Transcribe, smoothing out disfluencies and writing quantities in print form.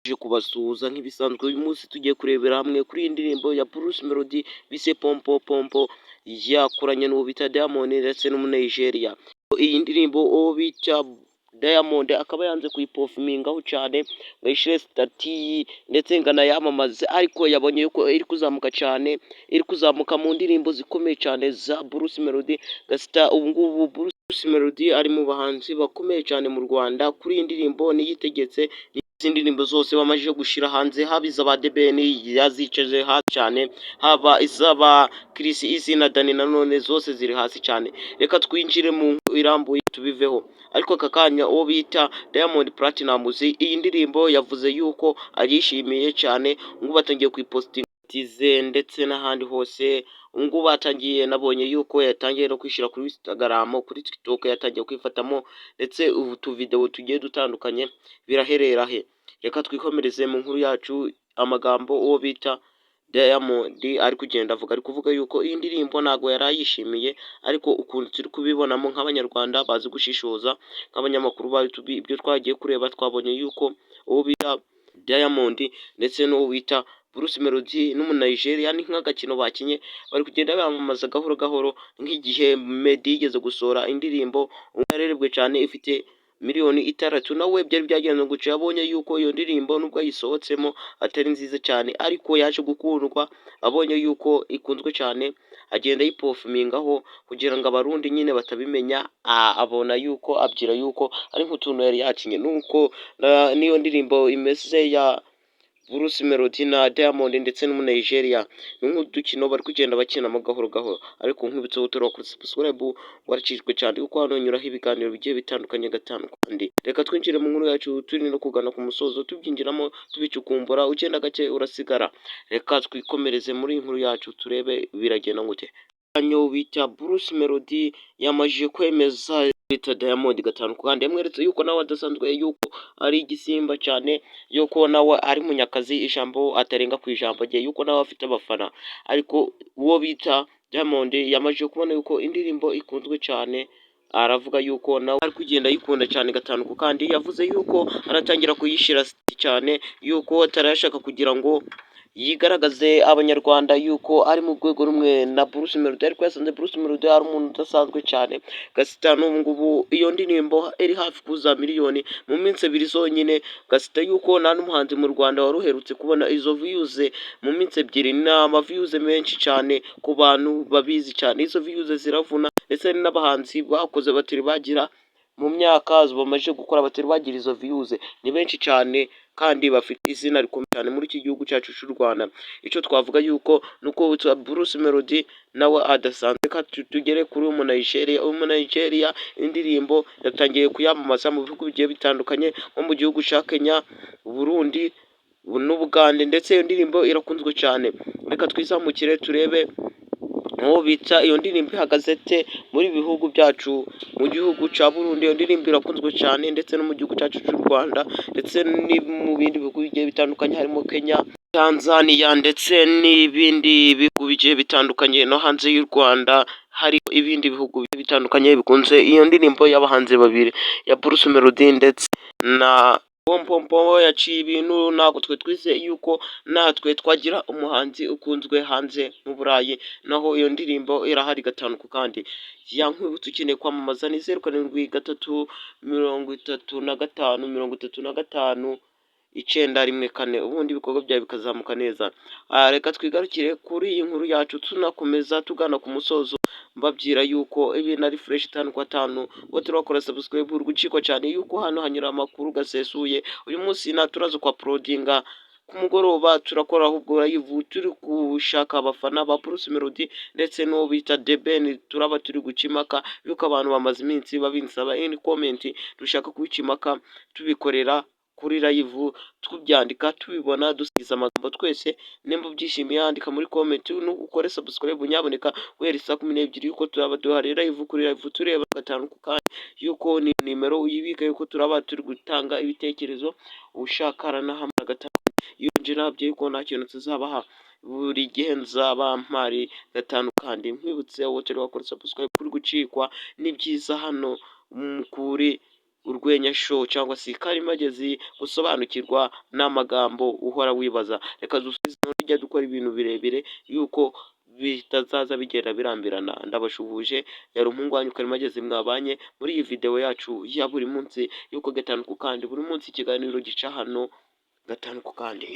Nje kubasuhuza nk'ibisanzwe. Uyu munsi tugiye kurebera hamwe kuri iyi ndirimbo ya Bruce Melody bise Pompo Pompo, yakoranye n'uwo bita Diamond ndetse n'Umunigeria. Iyi ndirimbo uwo bita Diamond akaba yanze kuyiperformingaho cyane ngo ayishyire status ndetse ngo anayamamaze, ariko yabonye yuko iri kuzamuka cyane, iri kuzamuka mu ndirimbo zikomeye cyane za Bruce Melody. Gasita ubu ngubu Bruce Melody ari mu bahanzi bakomeye cyane mu Rwanda. Kuri iyi ndirimbo niyitegetse izindi ndirimbo zose bamaze gushyira hanze, haba iz'aba The Ben yazicaje hasi cyane, haba iz'aba Chris Eazy na Danny Nanone, zose ziri hasi cyane. Reka twinjire mu nkuru irambuye tubiveho. Ariko aka kanya uwo bita Diamond Platnumz, iyi ndirimbo yavuze yuko ayishimiye cyane, ngo batangiye kuyipostinga ndetse n'ahandi hose. Ubu ngubu batangiye, nabonye yuko yatangiye no kwishyira kuri Instagram, kuri TikTok yatangiye kwifatamo ndetse ubu tuvidewo tugiye dutandukanye. Biraherera he? Reka twikomereze mu nkuru yacu. Amagambo uwo bita Diamond ari kugenda avuga, ari kuvuga yuko iyi ndirimbo ntabwo yari ayishimiye, ariko ukuntu turi kubibonamo nk'Abanyarwanda bazi gushishoza, nk'abanyamakuru ba YouTube, ibyo twagiye kureba twabonye yuko uwo bita Diamond ndetse n'uwo bita Bruce Melody n'Umunigeria ni nk'agakino bakinye, bari kugenda bamamaza gahoro gahoro, nk'igihe Meddy yigeze gusohora indirimbo yarerebwe cyane ifite miliyoni 6, nawe byari byagenze gutyo. Yabonye yuko iyo ndirimbo nubwo ayisohotsemo atari nziza cyane, ariko yaje gukundwa. Abonye yuko ikunzwe cyane, agenda ayiperformingaho kugira ngo Abarundi nyine batabimenya, abona yuko abyira yuko ari nk'utuntu yari yakinye. Nuko n'iyo ndirimbo imeze ya Bruce Melody na Diamond ndetse n'Umunigeria, ni nk'udukino bari kugenda bakinamo gahoro gahoro. Ariko nkwibutsa utura kuri subscribe, waracishwe cyane kuko hano nyuraho ibiganiro bigiye bitandukanye gatanu kandi. Reka twinjire mu nkuru yacu, turi no kugana ku musozo, tubyinjiramo tubicukumbura, ugenda gake urasigara. Reka twikomereze muri iyi nkuru yacu, turebe biragenda gute. Bita Bruce Melody yamajije kwemeza bita Diamond gatanu kandi, yamweretse yuko nawe adasanzwe, yuko ari igisimba cyane, yuko nawe ari munyakazi, ijambo atarenga ku ijambo rye, yuko nawe afite abafana. Ariko uwo bita Diamond yamajije kubona yuko indirimbo ikunzwe cyane, aravuga yuko nawe ari kugenda ayikunda cyane gatanu kandi. Yavuze yuko aratangira kuyishyira cyane, yuko atarashaka kugira ngo yigaragaze Abanyarwanda yuko ari mu rwego rumwe na Bruce Melody, ariko yasanze Bruce Melody ari umuntu udasanzwe cyane. Gasita n'ubu ngubu iyo ndirimbo iri hafi kuza miliyoni mu minsi 2 zonyine. Gasita yuko nta n'umuhanzi mu Rwanda wari uherutse kubona izo views mu minsi 2, ni amaviews menshi cyane ku bantu babizi cyane. Izo views ziravuna, ndetse n'abahanzi bakoze batari bagira mu myaka bamaze gukora batari bagira izo views ni benshi cyane, kandi bafite izina rikomeye cyane muri iki gihugu cyacu cy'u Rwanda. Icyo twavuga yuko nuko Bruce Melody nawe adasanzwe. Reka tugere kuri uyu Munigeria. Uyu Munigeria indirimbo yatangiye kuyamamaza mu bihugu bigiye bitandukanye, nko mu gihugu cya Kenya, Burundi n'Ubugande, ndetse iyo ndirimbo irakunzwe cyane. Reka twizamukire turebe uwo bita iyo ndirimbo ihagaze te muri bihugu byacu. Mu gihugu cya Burundi iyo ndirimbo irakunzwe cyane, ndetse no mu gihugu cyacu cy'u Rwanda, ndetse no mu bindi bihugu bigiye bitandukanye harimo Kenya, Tanzania ndetse n'ibindi bihugu bigiye bitandukanye. No hanze y'u Rwanda hari ibindi bihugu bitandukanye bikunze iyo ndirimbo y'abahanzi babiri ya Bruce Melody ndetse na Pompompo. Yaciye ibintu. Ntabwo twe twizeye yuko natwe twagira umuhanzi ukunzwe hanze mu Burayi, naho iyo ndirimbo irahari gatanu ku kandi. Yankwibutsa, ukeneye kwamamaza ni 0773553914, ubundi ibikorwa byawe bikazamuka neza. Reka twigarukire kuri iyi nkuru yacu, tunakomeza tugana ku musozo, mbabwira yuko ibintu ari fresh tanu kwa tanu. Bo turakora subscribe, uri gucikwa cyane yuko hano hanyura amakuru gasesuye. Uyu munsi naturaza kwa uploadinga ku mugoroba, turakora ahubwo live turi gushaka abafana ba Bruce Melody ndetse n'uwo bita The Ben. Turaba turi guca impaka yuko abantu bamaze iminsi babinsaba in comment, dushaka kubica impaka tubikorera kuri live, tubyandika, tubibona, dusize amagambo twese. Nimba ubyishimiye yandika muri comment, ukore subscribe nyaboneka. Guhera saa 12 yuko turaba duhari live kuri live, tureba gatanu ku kandi yuko ni nimero uyibika, yuko turaba turi gutanga ibitekerezo, ushaka aranahamagara gatanu. Iyo nje nabyo yuko nta kintu tuzabaha, buri gihe nzaba mpari gatanu kandi. Nkwibutse wowe utari wakora subscribe, kuri gucikwa ni byiza hano kuri Urwenya Show cyangwa se Karimagezi, gusobanukirwa n'amagambo uhora wibaza. Reka dusubize, tujya dukora ibintu birebire yuko bitazaza bigenda birambirana. Ndabashuhuje, yari umuhungu wanyu Karimagezi mwabanye muri iyi video yacu ya buri munsi, yuko gatanu ku kandi buri munsi ikiganiro gica hano gatanu ku kandi.